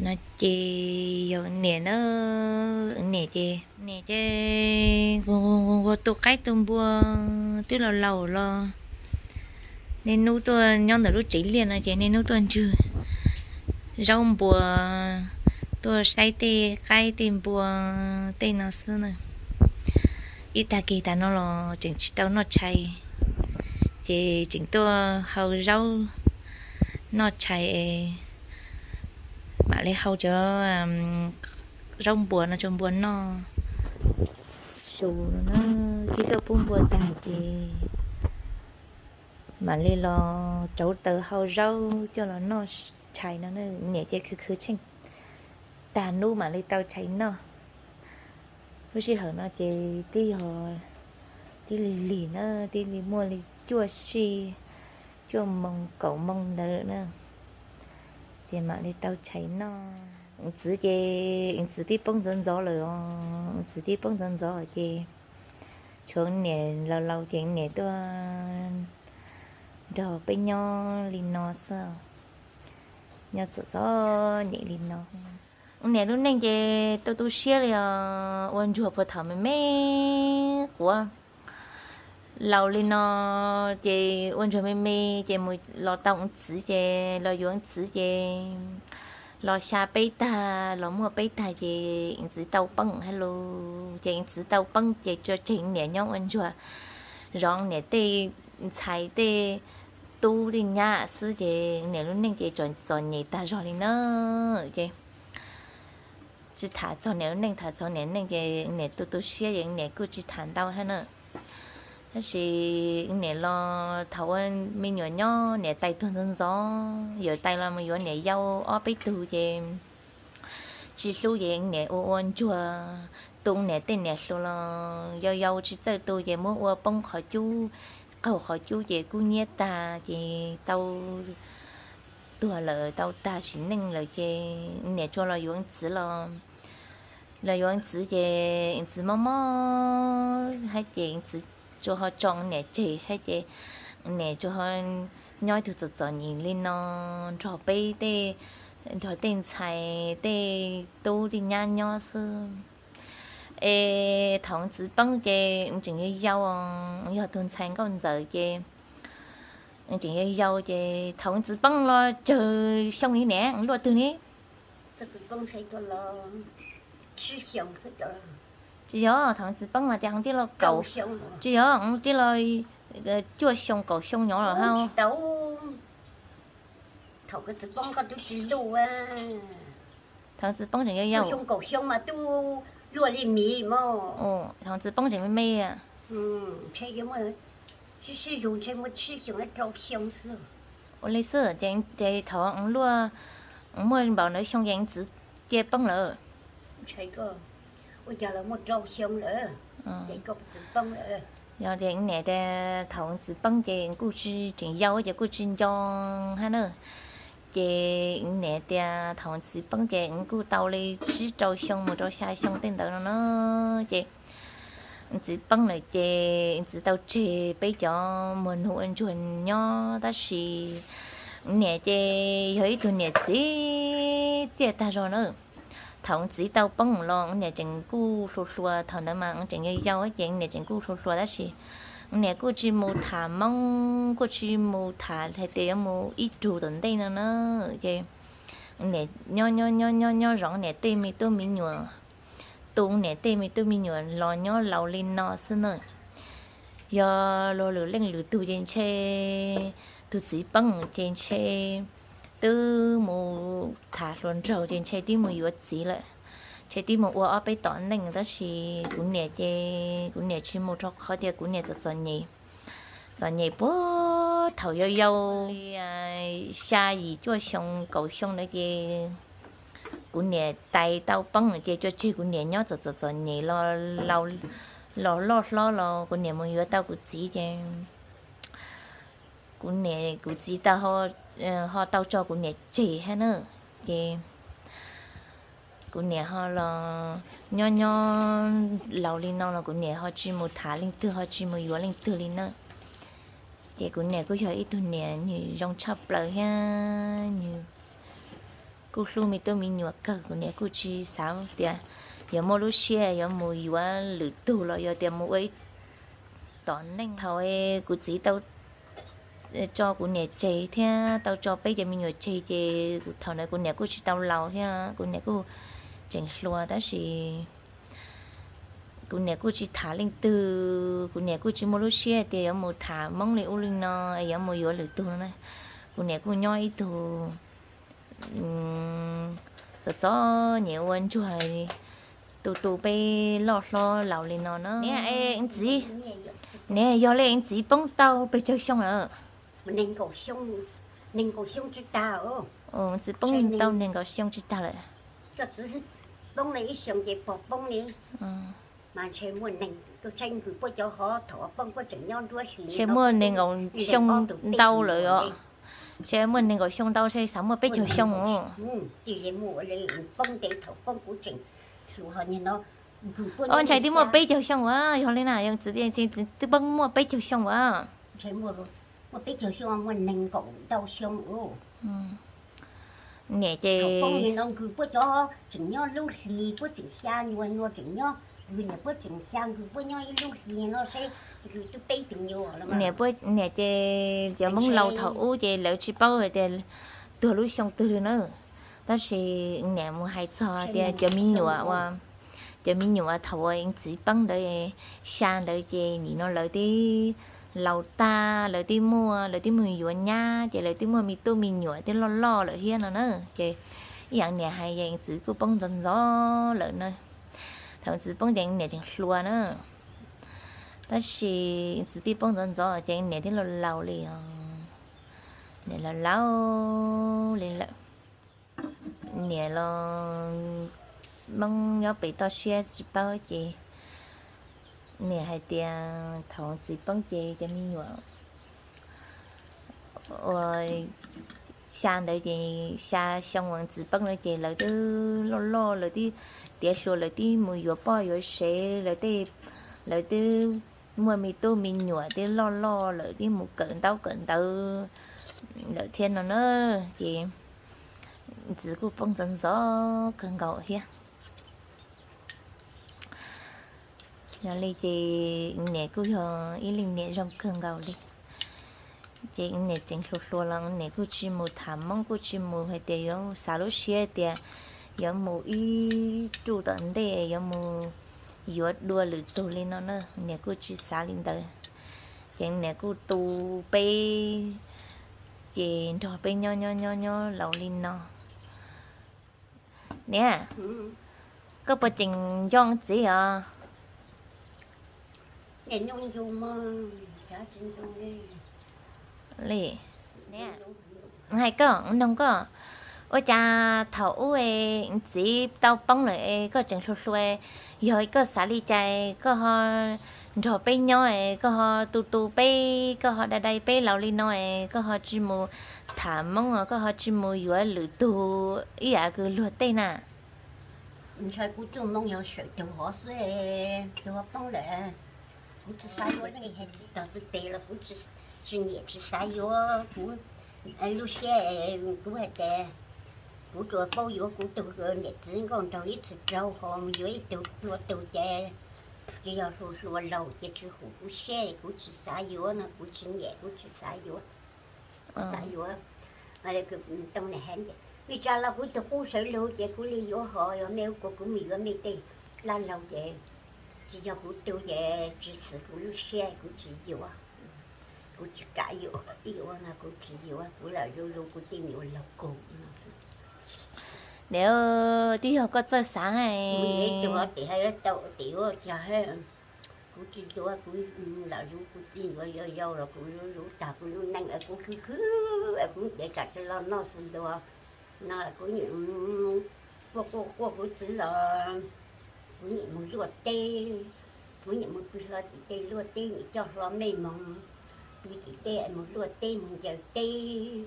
No ces yog niam na, niam ces, niam ces nquag tu qaib tu npua twb laus laus los. Niaj hnub tuaj nyob ntawm lub tsev liaj no ces niaj hnub tuaj ntswg zaub npua, tuaj saib tej qaib tej npua tej no xwb na. Ib tag kis tas no los tseem tsis tau noj tshais, ces tseem tuaj hau zaub noj tshais, mam li hau cov zaub npua no rau npua noj. Su no na, twb tuaj pub npua tag ces mam li los rauv taws hau zaub coj los noj tshais no. Niam ces khwv khwv tsheej tag nub mam li tau tshais noj. Lub sij hawm no ces twb yog tib lig lig na, tib li muaj li cuaj sij, cuaj moos kaum moos ntawd na, ces mam li tau tshais noj. Txiv ces txiv twb poob ntxov ntxov lawm os, txiv twb poob ntxov ntxov ces tshuav niam laus laus ces niam tuaj nrog peb nyob li no xwb, nyob txom txom nyem li no. Niam lub neej ces tu tu siab li os, ua ntsuag puag thaum me me quav laus li no, ces ua ntsuag me me ces mus los tau txiv ces los yuav txiv ces los xya peb tag los muaj peb tag ces txiv tau poob hab lus ces txiv tau poob ces tsuas tseg niam nyob ua ntsuag zov niam tej ntxhais tej tub tej nyab xwb ces niam lub neej ces txom nyem tag zog li na. Ces tsis tham txog niam lub neej, tham txog niam neej ces niam tu tu siab ces niam kuj tsis tham ntau hab na. Tab sis niam los thaum ua me nyuam nyob niam tais tuag ntxov ntxov, yawm tais los mus yuav niam yau ob peb tug ces tsis hlub ces niam ua ua ntsuag tu niam tej niam hluas los yau yau tsis txawj tu ces muab ua poob qhov cub, qaug qhov cub ces kub nyiab tag ces tau tuag lawm, tau tag sim neej lawm ces niam tsuas los yuav txiv los, los yuav txiv ces txiv mob mob hab ces txiv tsuas ho tso niam tseg hab ces niam tsuas ho nyob ib tug txom txom nyem li no nrog peb tej, nrog tej ntxhais tej tub tej nyab nyob xwb. Es thaum txiv poob ces tseem yau yau, yog tug ntxhais nkauj ntxawm ces tseem yau yau ces thaum txiv poob los tsawg xyoo li niam, luaj twg ni? Tsis yog, thaum txiv poob mas tias tij laug kaum, tsis yog, tij laug cuaj xyoo kaum xyoo nyob los hab. Thaum txiv poob tseem yau yau. Thaum txiv poob tseem me me. Ua li xwb ces thaum luaj muaj npaum ntawd xyoo ces txiv cia poob lawm. Yog tias niam tias thaum txiv poob ces kuj tsis tseem yau ces kuj tsis nco hab na. Ces niam tias thaum txiv poob ces kuj tau li tsib rau xyoo mus rau xya xyoo tej ntawd no na. Ces txiv poob lawm ces txiv tau tseg peb cov muag nug ua ntsuag nyob tab sis niam ces yog ib tug niam txiv txiaj tag zog na. Thaum txiv tau poob los niam tseem kuj hluas hluas, thaum ntawd mas tseem yau yau ces niam tseem kuj hluas hluas tab sis niam kuj tsis mus tham Hmoob, kuj tsis mus tham hais tias yuav mus ib tug tom ntej no na. Ces niam nyob nyob nyob nyob nyob zoo niam tej me tub me nyuam, tu niam tej me tub me nyuam los nyob laus li no xwb na. Yog luag lwm leej lwm tug ces ntshe tus txiv poob ces ntshe twb mus tham hluas nraug ces ntshe twb mus yuav txiv lawm, ntshe twb mus ua ob peb tom neej tab sis kuv niam ces kuv niam tsis mus rau qhov tias kuv niam txom txom nyem, txom nyem puag thaum yau yau li xya yim cuaj xyoo kaum xyoo ntawd ces kuv niam tais tau poob ces tsuas tseg kuv niam nyob txom txom txom nyem los, los loj hlob los kuv niam mus yuav tau kuv txiv ces kuv niam kuv txiv tau, ho tau tso kuv niam tseg hab na. Ces kuv niam ho los nyob nyob laus li no los kuv niam ho tsis mus tham leej twg ho tsis mus yuav leej twg li na. Ces kuv niam kuj yog ib tug niam nws zoo tshaj plaws thiab nws kuj hlub me tub me nyuam kawg, kuv niam kuj tsis xav tias yuav muaj lub siab yuav mus yuav lwm tug los yog tias mus ua ib tom neej. Thaum kuv txiv tau tso kuv niam tseg thiab tau tso peb cov me nyuam tseg ces thaum ntawd kuv niam kuj tsis tau laus thiab, kuv niam kuj tseem hluas tab sis kuv niam kuj tsis tham leej twg, kuv niam kuj tsis muaj lub siab tias yuav mus tham Hmoob li ub li no, yuav mus yuav lwm tug no na. Kuv niam kuj nyob ib tug txom txom nyem ua ntsuag, tu tu peb loj hlob laus li no na. Niam, txiv, niam, yog li txiv poob tau pes tsawg xyoo lawm? Txiv poob tau nees nkaum xyoo tsis tag lawm. Ntshe muaj nees nkaum xyoo ntau lawm os. Ntshe muaj nees nkaum xyoo ntau, ntshe xav muaj peb caug xyoo. Ntshai twb muaj peb caug xyoo ua, yog li na, yog txiv twb poob muaj peb caug xyoo ua. Niam ces niam ces cov Hmoob laus thaum ub ces lawv tsis paub hais tias tuag lub xyoo twg li na. Tab sis niam mus hais txog tias cov me nyuam uas, cov me nyuam thaum uas txiv poob ntawd, xya ntawd ces nim no lawv twb laus tag, lawv twb muaj, lawv twb mus yuav nyab ces lawv twb muaj me tub me nyuam twb loj loj lawm thiab no na. Ces ib yam niam hais ces txiv kuj poob ntxov ntxov lawm na. Thaum txiv poob ces niam tseem hluas na, tab sis txiv twb poob ntxov ntxov ces niam twb laus laus li os. Niam laus laus li lawm. Niam los Hmoob nyob pem toj siab tsis paub ces niam hais tias thaum txiv poob ces cov me nyuam uas xya ntawd ces xya xyoo uas txiv poob ntawd ces lawv twb loj loj, lawv twb tiav hluas, lawv twb mus yuav poj yuav sev, lawv tej, lawv twb muaj me tub me nyuam twb loj loj lawm, twb mus kawm ntaub kawm ntawv lawm thiab no na. Ces txiv kuj poob ntxov ntxov kawg nkaus thiab. Yog li ces niam kuj yog ib leej niam zoo kawg nkaus li. Ces niam tseem hluas hluas los niam kuj tsis mus tham Hmoob, kuj tsis mus hais tias yuav xav lub siab tias yuav mus ib ruj tom ntej yuav mus yuav dua lwm tug li no na, niam kuj tsis xav li ntawd. Ces niam kuj tu peb, ces nrog peb nyob nyob nyob nyob laus li no. Niam, koj puas tseem nco txiv os? Li, hais koj, noog koj, ua cas thaum ub txiv tau poob lawm es koj tseem hluas hluas, yog koj xav li cas koj ho nrog peb nyob es koj ho tu tu peb, koj ho dai dai peb laus li no es koj ho tsis mus tham Hmoob, koj ho tsis mus yuav lwm tug ib yam kws luag tej na? Ntshai kuv tug Hmoob yog sawm tug hov xwb, tug hov poob lawm. Kuv tsis xav yuav leej twg txog txij tes los kuv tsis nyiam tsis xav yuav. Kuv lub siab kuv hais tias kuv tsuas paub yuav kuv tug niam txiv nkauj nraug ib txwm raug ho mus yuav ib tug dua tug ces tsis yog hluas hluas laus ces tsis hum kuv siab, kuv tsis xav yuav no, kuv tsis nyiam kuv tsis xav yuav. Xav yuav, tau na, vim tsam los kuv tus qub sawv lug ces kuv li yuav ho yog mej ua kuv mus yuav mej tej dab laug ces tsis yog kuv tug ces tsis xwm kuv lub siab kuv tsis yuav. Kuv tsis kam yuav, yuav no kuv tsis yuav, kuv lam zoo zoo kuv tej nyuam laug kug no. Niam, twb yog koj txawj xav. Tau tim yuav, kuv tsis yuav, kuv lam zoo kuv tej nyuam yau yau los kuv zoo tag kuv lub neej es kuv khwv khwv es kuv dev tsam tsis los noj xu ntua no kuv nyiam quaj quaj quaj kuv txiv los kuv nyiam mus luaj teb, kuv nyiam mus pw hlo tim tej luaj teb, nyiam coj hlo mej moog pw tim tej es mus luaj teb mus ncaws teb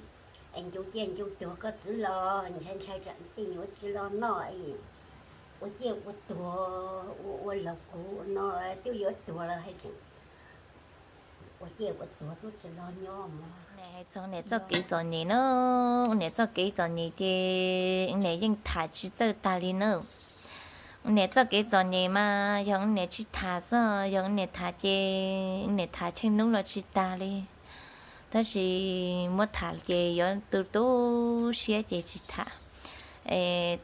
es ncu ciaj ncu tuag koj txiv los ntshai ntshai tsam tej nyuam tsis los noj es ua ciaj ua tuag ua ua laug kug no twb yuav tuag los hais tseem Ua ciaj ua tuag tub tsis los nyob. Niam hais txog niam txoj kev txom nyem na, niam txoj kev txom nyem ces niam yeej tham tsis txawj tag li na. Niam txoj kev txom nyem mas yog niam tsis tham xwb, yog niam tham ces niam tham tsheej hnub los tsis tag li. Tab sis muab tham ces yuav tu tu siab ces tsis tham.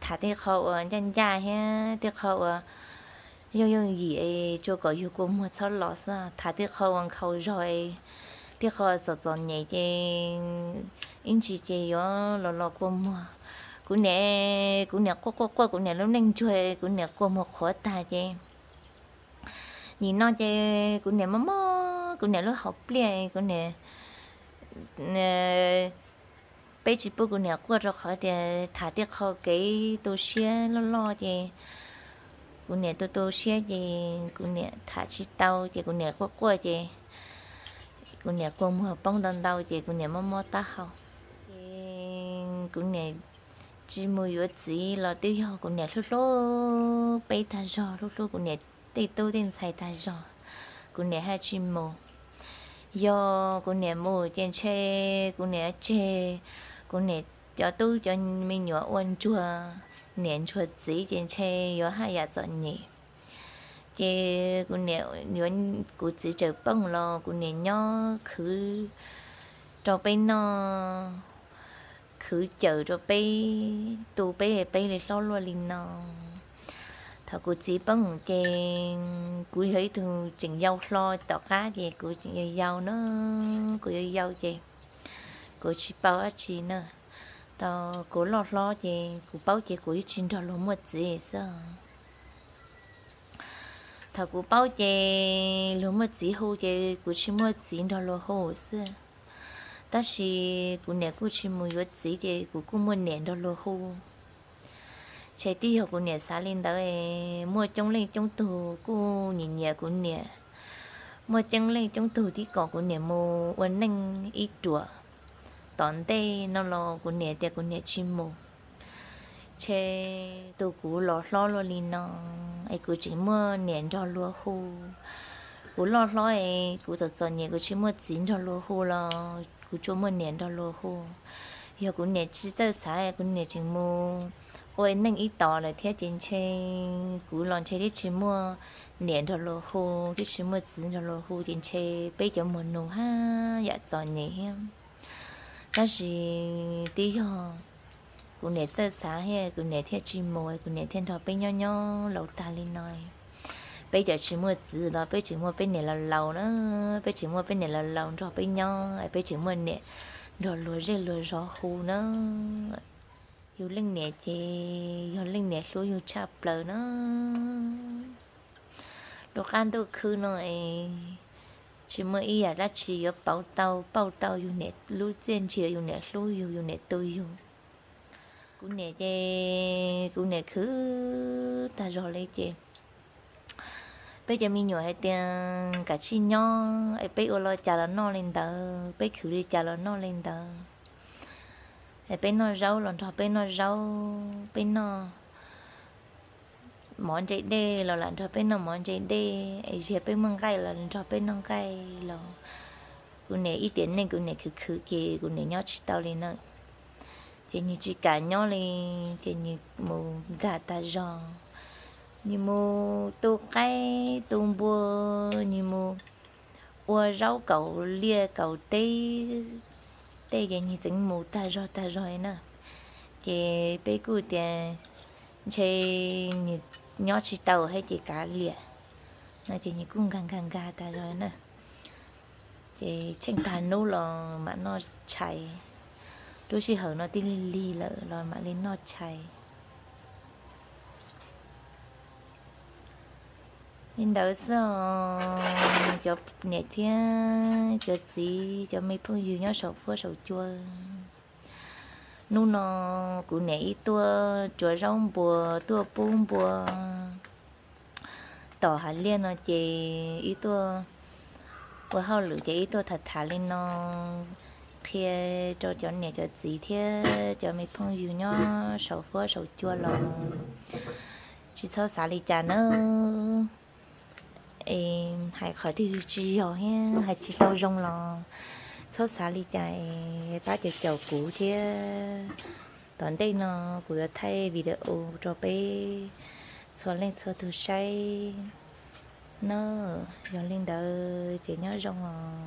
Tham tej qho uas ncaj ncaj thiab tej qho uas yooj yooj yim es tsuas kom yus kua muag txhob los xwb. Tham tej qho uas nkhaus zog, tej qho txom txom nyem ces ib ntsis ces yuav los los kua muag. Kuv niam, kuv niam quaj quaj quaj kuv niam lub neej ntsuag, kuv niam kua muag qhuav tag ces nim no ces kuv niam mob mob kuv niam lub hauv pliaj, kuv niam, peb tsis pub kuv niam quaj rau qhov tias tham tej qho kev tu siab loj loj ces kuv niam tu tu siab ces kuv niam tham tsis tau ces kuv niam quaj quaj ces kuv niam kua muag poob ntau ntau ces kuv niam mob mob taub hau. Ces kuv niam tsis mus yuav txiv los twb yog kuv niam hlub hlub peb tag zog, hlub hlub kuv niam tej tub tej ntxhais tag zog, kuv niam haj tsis mus. Yog kuv niam mus ces ntshe kuv niam tseg kuv niam cov tub cov me nyuam ua ntsuag niam ntsuag txiv ces ntshe yuav haj yam txom nyem. Ces kuv niam yuav, kuv txiv tseem poob los kuv niam nyob khwv rau peb noj, khwv cawm rau peb, tu peb, peb li hlob luaj li no. Thaum kuv txiv poob ces kuv yog ib tug tseem yau hlo tom qab ces kuv tseem yau yau na, kuv yau yau ces kuv tsis paub dab tsi na. Tau kuv loj hlob ces kuv paub ces kuv yeej tsis nrog luag muaj txiv xwb. Thaum kuv paub ces luag muaj txiv hu ces kuv tsis muaj txiv nrog luag hu xwb. Tab sis kuv niam kuj tsis mus yuav txiv ces kuv kuj muaj niam nrog luag hu. Ntshe twb yog kuv niam xav li ntawd, muaj coob leej coob tug kuj nyiam nyiam kuv niam. Muaj coob leej coob tug twb kom kuv niam mus ua neej ib ruam tom ntej no los kuv niam tias kuv niam tsis mus. Ntshe tus kuv los hlob luaj li no es kuv tseem muaj niam nrog luag hu. Kuv loj hlob es kuv txom txom nyem kuv tsis muaj txiv nrog luag hu los kuv tsuas muaj niam nrog luag hu. Yog kuv niam tsis txawj xav kuv niam tseem mus ua neej ib tom lawm thiab ces ntshe kuv los ntshe twb tsis muaj niam nrog luag hu, twb tsis muaj txiv nrog luag hu ces ntshe peb cov muag nus haj yam txom nyem thiab. Tab sis twb yog kuv niam txawj xav thiab kuv niam thiaj tsis mus, kuv niam thiaj nrog peb nyob nyob laus tag li no. Peb cov tsis muaj txiv los peb tseem muaj peb niam laus laus na, peb tseem muaj peb niam laus laus nrog peb nyob, peb tseem muaj niam nrog luag zej luag zos hu na. Yus leej niam ces yog leej niam hlub yus tshaj plaws na. Lub qab ntuj khwb no es tsis muaj ib yam dab tsi yuav pauv tau pauj tau yus niam lub txiaj ntsig, yus niam hlub yus, yus niam tu yus. Kuv niam ces kuv niam khwv tag zog li ces peb cov me nyuam hais tias kav tsij nyob es peb ua li cas los noj li ntawd, peb khwv li cas los noj li ntawd. Es peb noj zaub los nrog peb noj zaub, peb noj mov ntse dej los lam nrog peb noj mov ntse dej, es ziag peb muaj nqaij los nrog peb noj nqaij los. Kuv niam ib tiam neej kuv niam khwv khwv ces kuv niam nyob tsis tau li na. Ces nws tsis kam nyob li, ces nws mus nkag tag zog. Nws mus tu qaib tu npua, nws mus ua zaub kaum liaj kaum teb tej ces nws txeev mus tag zog tag zog li na. Ces peb kuj tias ntshe nws nyob tsis tau thiab ces kav liam no ces nws kuj nkag nkag nkag tag zog na. Ces tsheej tag hnub los mam noj tshais. Lub sij hawm no twb lig lig lawm los mam li noj tshais. Li ntawd xwb os cov niam thiab cov txiv, cov me phooj ywg nyob saum fuab saum cua. Hnub no kuv niam ib tuaj tsuav zaub npua tuaj pub npua tom hav liaj no ces ib tuaj ua hauj lwm ces ib tuaj tham tham li no qhia rau cov niam cov txiv thiab cov me phooj ywg nyob saum fuab saum cua los tsis txhob xav li cas nawb. Es hais qhov twg tsis yog thiab hais tsis tau zoo los txhob xav li cas, pab caum caum kuv thiab. Tom ntej no kuv yuav thaij video rau peb txhua leej txhua tus saib na. Yog li ntawd ces nyob zoo os.